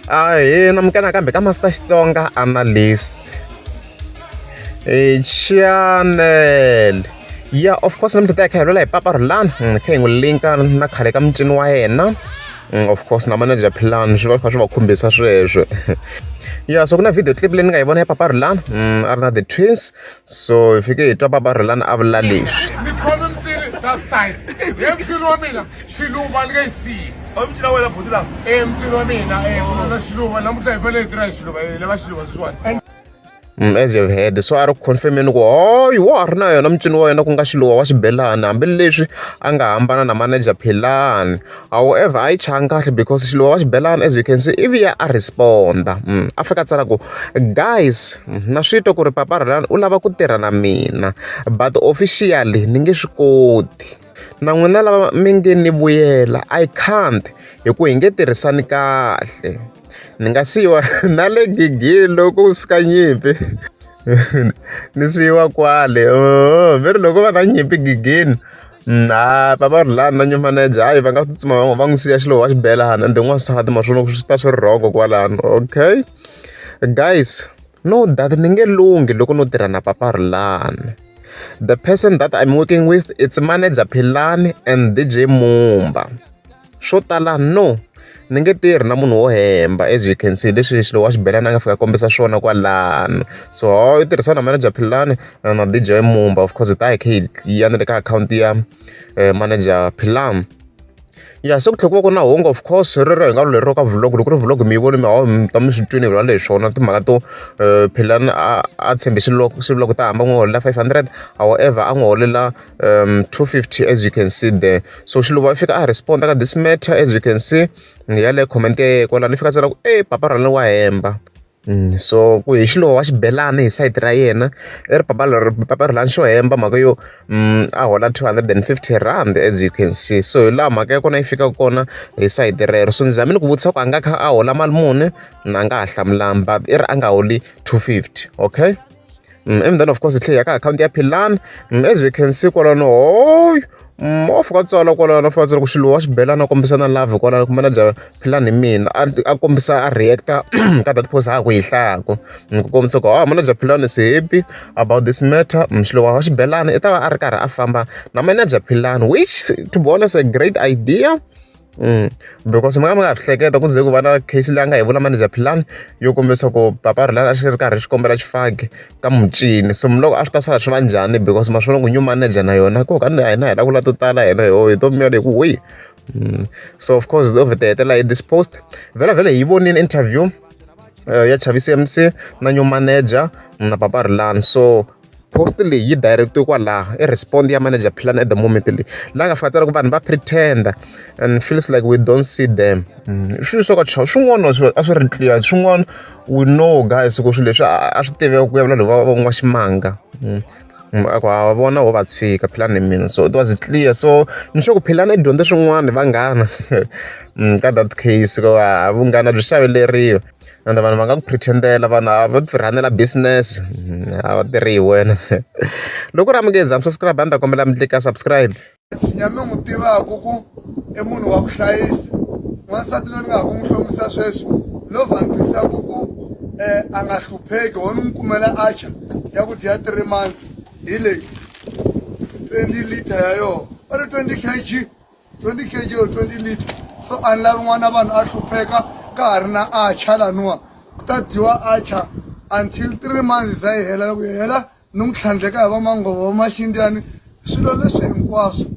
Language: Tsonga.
Ahee namukela nakambe ka Master Xitsonga Analyst channel ya of course namuntlha ta hi kha hi lwela hi Papa Rhulani hi kha hi n'wi link-a na khale ka mincino wa yena of course na manager Philani swi va swi kha swi va khumbisa sweswo ya so ku na video clip leyi ni nga yi vona ya Papa Rhulani a ri na the twins so hi fike hi twa Papa Rhulani a vula leswi ni khome mcini that side he mcini wa mina xiluva ni nge yi siyi o mcina wena buti la e mcini wa mina e ku na xiluva namuntlha hi fanele hi tirha hi xiluva hi lava xiluva sweswiwani As you've heard so a ri ku confirm-eni ku hayi wa ha ri na yona mincino wa yena ku nga xiluva wa xibelani hambileswi a nga hambana na manager Philani however a yi chayanga kahle because xiluva wa xibelani as you can see i vuya a respond-a a fika a tsala ku guys na swi twa ku ri Papa Rhulani u lava ku tirha na mina but officially ni nge swi koti na n'wina lava mi nge ni vuyela I can't hi ku hi nge tirhisani kahle. Ni nga siyiwa na le gigini loko ku suka nyimpi ni siyiwa kwale ve ri loko va na nyimpi gigini ha papa Rhulani na new manager hayi va nga tsutsuma va n'wi siya xiluva wa xibelana ende n'wansati ma swi vona ku swi ta swi ri wrong kwalano okay guys no that ni nge lunghi loko no tirha na papa Rhulani the person that I'm working with it's manager Philani and D_J Mumba. Swo tala no ni nge tirhi na munhu wo hemba as you can see leswi xilo wa xibelani a nga fika a kombisa swona kwalano so ho i tirhisa na manager Philani na D_J Mumba of course hi ta hi kha hi ya na le ka akhawunti ya manager Philani ya se ku tlhela ku va ku ri na hungu of course rero hi nga lero ka vlog loko ku ri vlog mi yi voni mi hawu mi ta mi swi twini hi vulavula hi swona timhaka to Philani a a tshembe xiloko xiloko ta hamba n'wi holela 500 however a n'wi holela 250 as you can see there so xiluva i fika a respond ka this matter as you can see yaleyo comment ya yena kwalano i fika a tsala ku e papa Rhulani wa hemba so ku hi xiluva wa xibelani hi sayiti ra yena i ri papa papa Rhulani xo hemba mhaka yo a hola R250 as you can see so hi laha mhaka ya kona yi fikaka kona hi sayiti rero so ni zamile ku vutisa ku a nga kha a hola mali muni a nga ha hlamulanga but i ri a nga holi 250 okay. And then of course hi tlhela hi ya ka akhawunti ya Philani as we can see kwalano hoyi wa fika a tsala kwalano a fika a tsala ku xiluva wa xibelani a kombisa na love kwalano ku manager Philani hi mina a a kombisa a react-a ka that post a ha ku yi hlayaku ku kombisa ku ha manager Philani is happy about this matter xiluva wa xibelani i ta va a ri karhi a famba na manager Philani which to be honest a great idea. Because mi nga mi nga ha swi hleketa ku ze ku va na case leyi a nga yi vula manager Philani yo kombisa ku papa Rhulani a xi ri karhi xi kombela xifaki ka mucini so loko a swi ta sala swi va njhani because ma swi vona ku new manager na yona ko ka na hina hi la ku la to tala hina ho hi to miyela hi ku wihi so of course to vheta hetelela hi this post vhela vhele hi vonile interview ya Chavisi M_C na new manager na papa Rhulani so post leyi yi direct-iwe kwalaho i respond ya manager Philani at the moment leyi laha nga fika tsala ku vanhu va pretend and feels like we don't see them swilo swo ka swin'wana a swi ri clear swin'wana we know guys ku swilo leswi a swi tiveka ku ya vula lava va n'waximanga a ku ha vona ho va tshika Philani hi mina so it was clear so ni sure ku Philani i dyondze swin'wana hi vanghana ka that case ku vunghana byi xaveleriwa. Ende vanhu va nga ku pretend-ela vanhu a va ti rhunela business a va tirhi hi wena loko u ri amukeza subscribe a ni ta kombela mi tlika subscribe. Tshinya mi n'wi tivaka ku i munhu wa ku hlayisa n'wansati loyi ni nga ha ku n'wi hlomisa sweswi no vha ni twisaku ku a nga hlupheki ho ni n'wi kumela atchar ya ku dya 3 months hi leyi 20 liter ya yona va ri 20 kg 20 kg or 20 liter so a ni lavi n'wana vanhu a hlupheka ka ha ri na atchar laniwa ku ta dyiwa atchar until 3 months za yi hela loko yi hela ni n'wi tlhandleka hi va manghovo va maxindyani swilo leswi hinkwaswo.